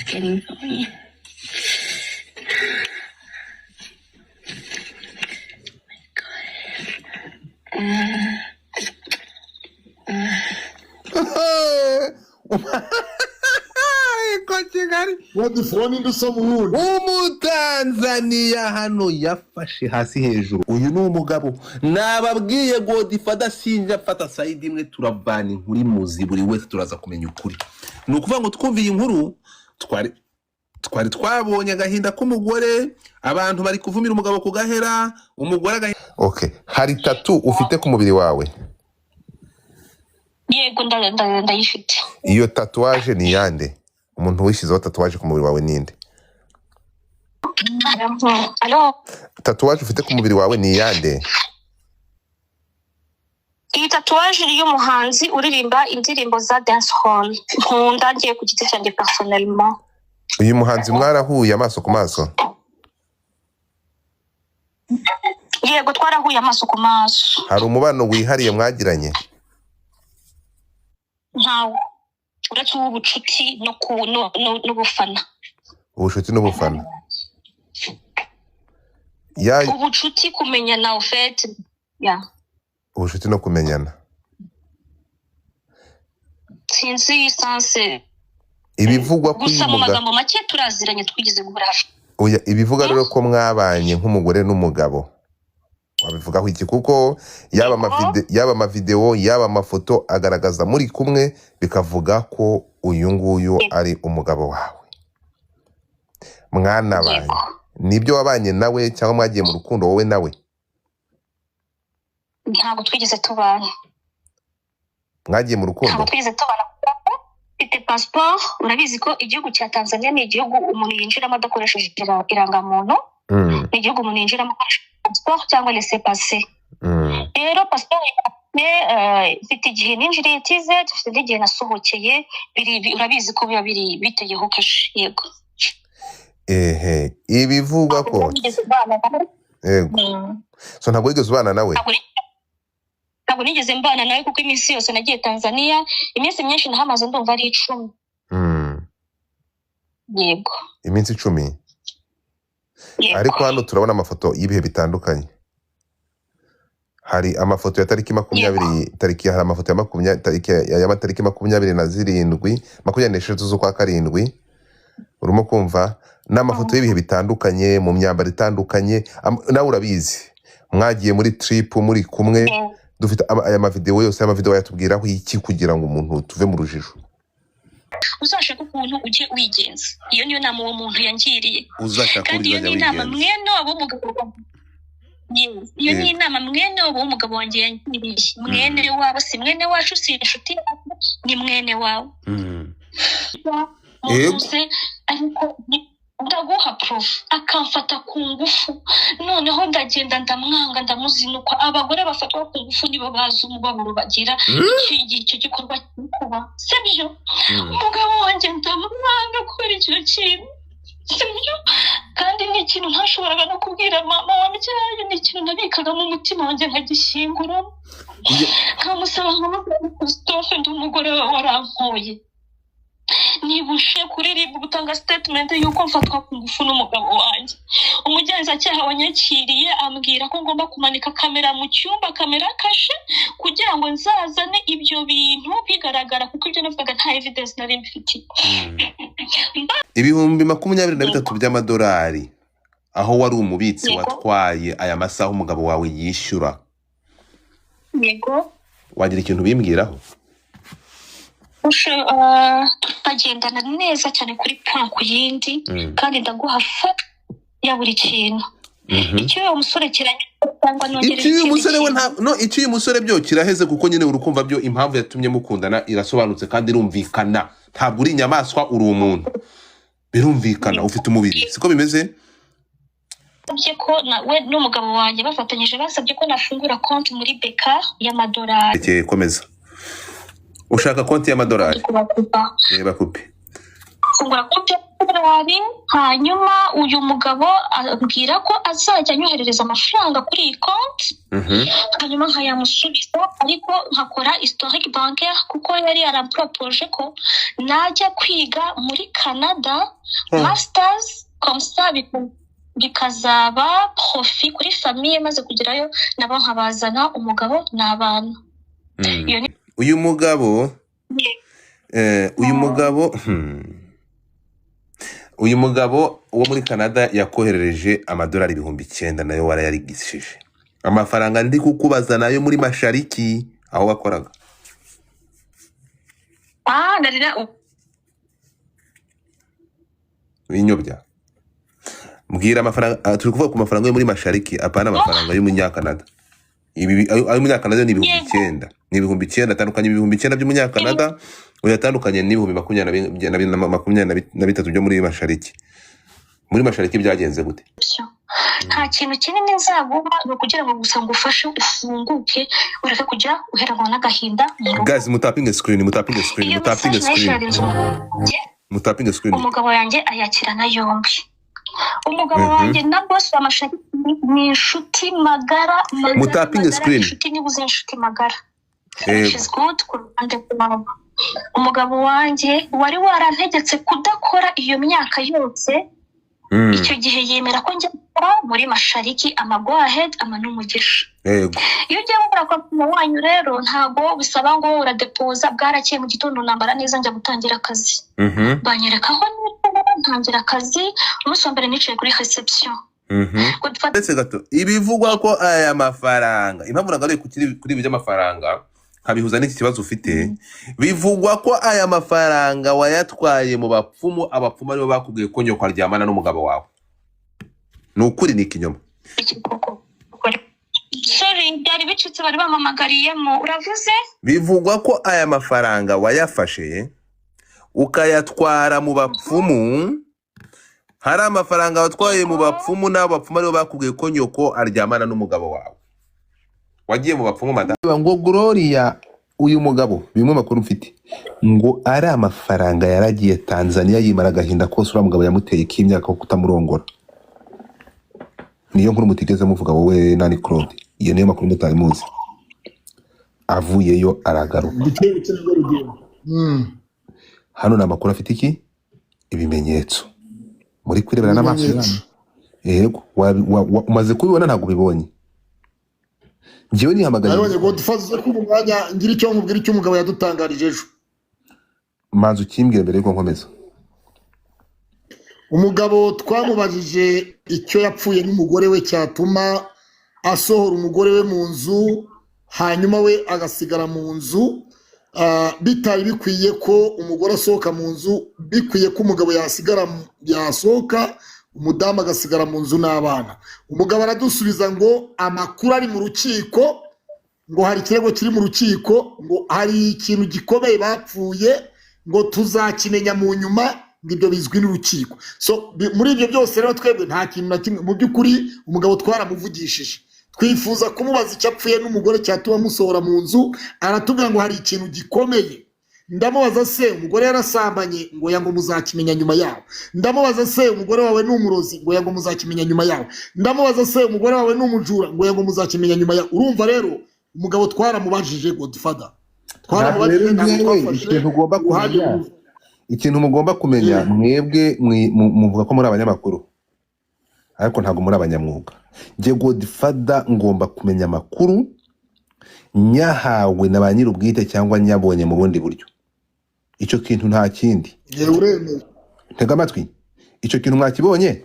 getting going. Ariko Kigali. Wadifoni ndusoma uwundi. Umutanzaniya hano yafashe hasi hejuru. Uyu ni umugabo nababwiye, Godfather. Sinjya afata side imwe, turavana inkuru imuzi, buri wese turaza kumenya ukuri. Ni ukuvuga ngo twumviye inkuru, twari twabonye agahinda k'umugore, abantu bari kuvumira umugabo ku gahera, umugore agahinda. Okay, hari tattoo ufite ku mubiri wawe? Yego, ndayifite. Iyo tatouage ni iyande? Umuntu wishyizeho tatouage ku mubiri wawe ninde? Alo? Tatouage ufite ku mubiri wawe ni iyande? Iyi tatouage ni iy'umuhanzi uririmba indirimbo za dance hall nkunda, ngiye ku giti cyanjye personnellement. Uyu muhanzi mwarahuye amaso ku maso? Yego, twarahuye amaso ku maso. Hari umubano wihariye mwagiranye? Ntawo, uretse uw'ubucuti no ku no- no- n'ubufana. Ubucuti n'ubufana ya. Ubucuti, kumenyana au fait, ya. Ubucuti no kumenyana. Sinzi sanse. Ibivugwa ko Gusa uyu mu mugabo magambo make, turaziranye, twigeze guhura hafi. Oya, ibivuga rero ko mwabanye nk'umugore n'umugabo, wabivugaho iki? Kuko yaba amavideo, yaba amafoto agaragaza muri kumwe, bikavuga ko uyu nguyu ari umugabo wawe mwanabanye. Yego. Nibyo, wabanye nawe cyangwa mwagiye mu rukundo wowe nawe? Ntabwo twigeze tubana. Mwagiye mu rukundo? Ntabwo twigeze tubana. Mfite pasiporo. Urabizi ko igihugu cya Tanzania ni igihugu umuntu yinjiramo adakoresheje irangamuntu. Ni igihugu umuntu yinjiramo akoresheje pasiporo cyangwa laissez-passer. Rero pasiporo yanjye, mfite igihe ninjiriye TZ, mfite n'igihe nasohokeye. Urabizi ko biba biri biteyeho kashe, yego. Ehe, ibivugwa ko Nigeze mbana nawe. Yego. So ntabwo wigeze ubana nawe? Ntabwo nigeze mbana nawe, kuko iminsi yose nagiye Tanzania, iminsi myinshi nahamaze, ndumva ari 10. Yego. Iminsi 10? Yego. Ariko hano turabona amafoto y'ibihe bitandukanye. Hari amafoto ya tariki 20, tariki, hari amafoto ya 20, tariki y'amatariki 27, 26 z'ukwa karindwi. Urimo kumva ni amafoto y'ibihe bitandukanye, mu myambaro itandukanye. Nawe urabizi, mwagiye muri trip muri kumwe. Dufite aya mavideo yose. Aya mavideo yatubwiraho iki, kugira ngo umuntu tuve mu rujijo? Uzashaka ukuntu ujye wigenza. Iyo niyo nama uwo muntu yangiriye. Uzashaka Kandi uburyo iyo ni uzajya inama wigenza. mwene wabo w'umugabo wanjye. Yes. Iyo ni inama mwene wabo w'umugabo wanjye yangiriye. Mwene wabo, si mwene wacu, si inshuti yacu, ni mwene wawe. Muvuze ariko ndaguha proof, akamfata ku ngufu. Noneho ndagenda, ndamwanga, ndamuzinukwa. Abagore bafatwa ku ngufu nibo bazi umubabaro bagira. Icyo gihe icyo gikorwa kiri kuba, sibyo? Umugabo wanjye ndamwanga kubera icyo kintu, sibyo? Kandi ni ikintu ntashoboraga no kubwira mama wabyaye, ni ikintu nabikaga mu mutima wanjye nkagishyinguramo, nkamusaba, nkamubwira: "Christophe, ndi umugore wawe, warankoye. Niba ushe kuririmba, gutanga statement y'uko mfatwa ku ngufu n'umugabo wanjye." Umugenzacyaha wanyakiriye ambwira ko ngomba kumanika kamera mu cyumba, kamera kashe, kugira ngo nzazane ibyo bintu bigaragara, kuko ibyo navugaga nta evidence nari mbifitiye. 23,000 by'amadolari, aho wari umubitsi, Yego. watwaye aya masaha umugabo wawe yishyura. Yego. Wagira ikintu bimbwiraho? Turagendana neza cyane kuri point ku yindi, kandi ndaguha fact ya buri kintu. Icyo uyu musore kiranyura cyangwa nongere Icyo uyu ikindi musore we kintu? nta no icyo uyu musore byo kiraheze, kuko nyine urukumva byo impamvu yatumye mukundana irasobanutse kandi irumvikana. Ntabwo uri inyamaswa, uri umuntu, birumvikana, ufite umubiri, siko bimeze? Basabye ko we n'umugabo wanjye bafatanyije, basabye ko nafungura konti muri BK y'amadolari. Rekeye, komeza. Ushaka konti y'amadolari? Kubakupa. Reba kupe. Fungura konti y'amadolari. Amadolari. Hanyuma uyu mugabo ambwira ko azajya anyoherereza amafaranga kuri iyi konti, hanyuma nkayamusubiza, ariko nkakora historique bancaire, kuko yari yaramporopoje ko najya kwiga muri Canada masters, comme ça bikazaba profit kuri famille, maze kugerayo nabo nkabazana, umugabo n'abana. Iyo ni Uyu mugabo, uyu mugabo, uyu mugabo wo muri Canada yakoherereje amadolari 9000, nayo warayarigishije. Amafaranga ndi kukubaza nayo muri Mashariki aho wakoraga. Ah, narira. Winyobya, mbwira amafaranga. Turi kuvuga ku mafaranga yo muri Mashariki, apana amafaranga y'umunyakanada. Ibi ayo y'umunyakanada ni ibihumbi icyenda, ni 9000. Atandukanye 9000 by'umunyakanada, uyatandukanye n'ibihumbi makumyabiri na bitatu byo muri Mashariki. Muri Mashariki byagenze gute? Nta kintu kinini nzaguha, ni ukugira ngo gusa ngufashe ufunguke, ureke kujya uheranwa n'agahinda mu rugo. Guys, mutapinge screen, mutapinge screen. Iyo Mutapinge message screen. nayisharinze umugabo. Mutapinge screen. Umugabo yanjye ayakirana yombi. Umugabo wanjye na boss wa Mashariki ni inshuti magara magara. Mutapinge Magara. screen. Inshuti nibuze inshuti magara, which is good ku ruhande rwabo. Umugabo wanjye wari warantegetse kudakora iyo myaka yose, icyo gihe yemera ko njya gukora muri Mashariki, ama go ahead, ama n'umugisha. Iyo ugiye gukora kwa mama wanyu rero, ntabwo bisaba ngo uradepoza. Bwarakeye mu gitondo, nambara neza, njya gutangira akazi. Banyereka aho nicara, ntangira akazi. Umunsi wa mbere nicaye kuri reception. Godfather. Ndetse gato, ibivugwa ko aya mafaranga, impamvu nagaruye kuri ibi by'amafaranga nkabihuza n'iki kibazo ufite, bivugwa ko aya mafaranga wayatwaye mu bapfumu, abapfumu aribo bakubwiye ko nyoko aryamana n'umugabo wawe. Ni ukuri, ni ikinyoma? Sorry, byari bicitse, bari bampamagariyemo. Uravuze? Bivugwa ko aya mafaranga wayafashe ukayatwara mu bapfumu, hari amafaranga watwaye mu bapfumu, n'abo bapfumu aribo bakubwiye ko nyoko aryamana n'umugabo wawe. Wagiye mu bapfumu, madamu? Ngo Gloria, uyu mugabo, bimwe mu makuru mfite, ngo ari amafaranga yaragiye Tanzania yimara agahinda kose uriya mugabo yamuteye k'imyaka ko kutamurongora. Niyo nkuru mutigeze muvuga, wowe nani Claude. Iyo niyo makuru mutari muzi. Avuyeyo aragaruka. Buke buke nibwo rugendo. Hano ni amakuru afite iki ibimenyetso muri kwirebera n'amaso Ibimenyetso. yanyu. Yego, umaze kubibona? Ntabwo ubibonye? Njyewe nihamagaye. Nabonye Godfather, uze kumpa umwanya ngira icyo nkubwira, icyo umugabo yadutangarije ejo. Manza ukimbwire mbere yuko nkomeza. Umugabo twamubajije icyo yapfuye n'umugore we cyatuma asohora umugore we mu nzu, hanyuma we agasigara mu nzu. Bitari bikwiye ko umugore asohoka mu nzu, bikwiye ko umugabo yasigara, yasohoka, umudamu agasigara mu nzu n'abana. Umugabo aradusubiza ngo amakuru ari mu rukiko, ngo hari ikirego kiri mu rukiko, ngo hari ikintu gikomeye bapfuye, ngo tuzakimenya mu nyuma, ngo ibyo bizwi n'urukiko. So muri ibyo byose rero, twebwe nta kintu na kimwe. Mu by'ukuri umugabo twaramuvugishije, twifuza kumubaza icyo apfuye n'umugore cyatuma amusohora mu nzu. Aratubwira ngo hari ikintu gikomeye. Ndamubaza se umugore yarasambanye? Ngo ya, ngo muzakimenya nyuma yaho. Ndamubaza se umugore wawe ni umurozi? Ngo ya, ngo muzakimenya nyuma yaho. Ndamubaza se umugore wawe ni umujura? Ngo ya, ngo muzakimenya nyuma yaho. Urumva rero, umugabo twaramubajije, Godfather. Ntabwo Twaramubajije, rero ntabwo njyewe twafashe ikintu ugomba uruhande kumenya, rumwe. ikintu mugomba kumenya, mwebwe muvuga ko muri abanyamakuru, ariko ntabwo muri abanyamwuga. Njye Godfather ngomba kumenya amakuru nyahawe na ba nyir'ubwite cyangwa nyabonye mu bundi buryo. Icyo kintu, nta kindi. Yewe, uremeye. Ntega amatwi, icyo kintu mwakibonye?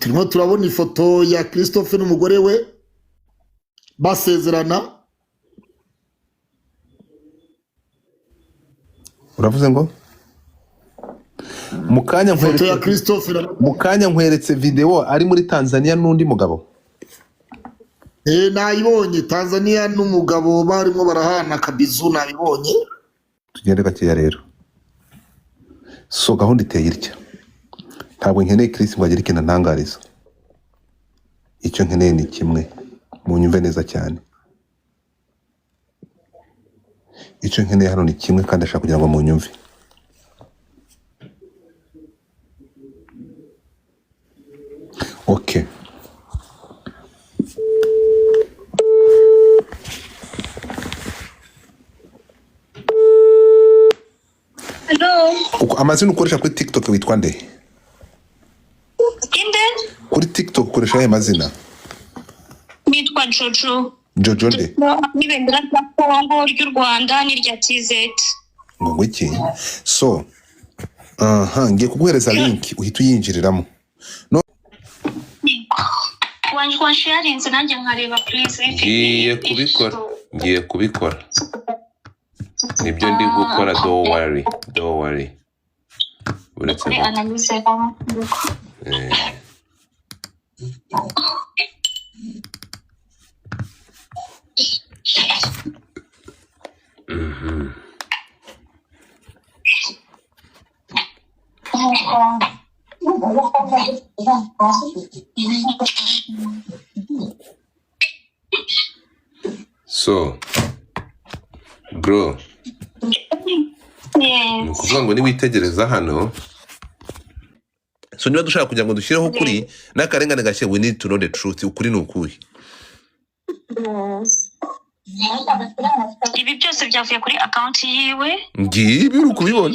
Turimo turabona ifoto ya Christophe n'umugore we basezerana. Uravuze ngo mu kanya Ifoto ya nkweretse Christophe mu kanya nkweretse videwo ari muri Tanzania n'undi mugabo. Nayibonye, Tanzania n'umugabo barimo barahana akabizu, nabibonye. Tugende gakeya rero. So gahunda iteye itya: ntabwo nkeneye Chris ngo agire ikintu antangariza. Icyo nkeneye ni kimwe, munyumve neza cyane. Icyo nkeneye hano ni kimwe, kandi ashaka kugira ngo munyumve. Okay. Hello. Amazina ukoresha kuri TikTok witwa nde? Inde? Kuri TikTok ukoresha ayahe mazina? Nitwa Jojo. Jojo nde? N'ibendera rya Kongo, ry'u Rwanda n'irya TZ. Ngo iki? So aha ngiye kuguhereza link uhita uyinjiriramo. No. Wansharinze nanjye nkareba, please. Ngiye kubikora, ngiye kubikora, nibyo ndi gukora. Don't worry, don't worry, uretse Kuri gato. Analyse. So bro, ni Yes. ukuvuga ngo niwitegereza hano, So niba dushaka kugira ngo dushyireho ukuri n'akarengane gashya, we need to know the truth. Ukuri ni ukuhe? Yes. Ibi byose byavuye kuri account yiwe. Ngibi uri kubibona,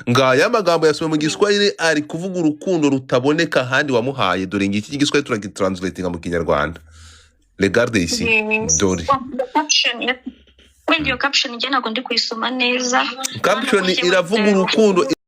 ngaya amagambo yasomwe mu Giswahili, ari kuvuga urukundo rutaboneka ahandi wamuhaye. Dore ngiki Igiswahili turagitranslatinga mu Kinyarwanda. Regarde ici. Yes. Dore. Caption, wenda iyo caption njye ntabwo ndi kuyisoma neza. Caption iravuga urukundo.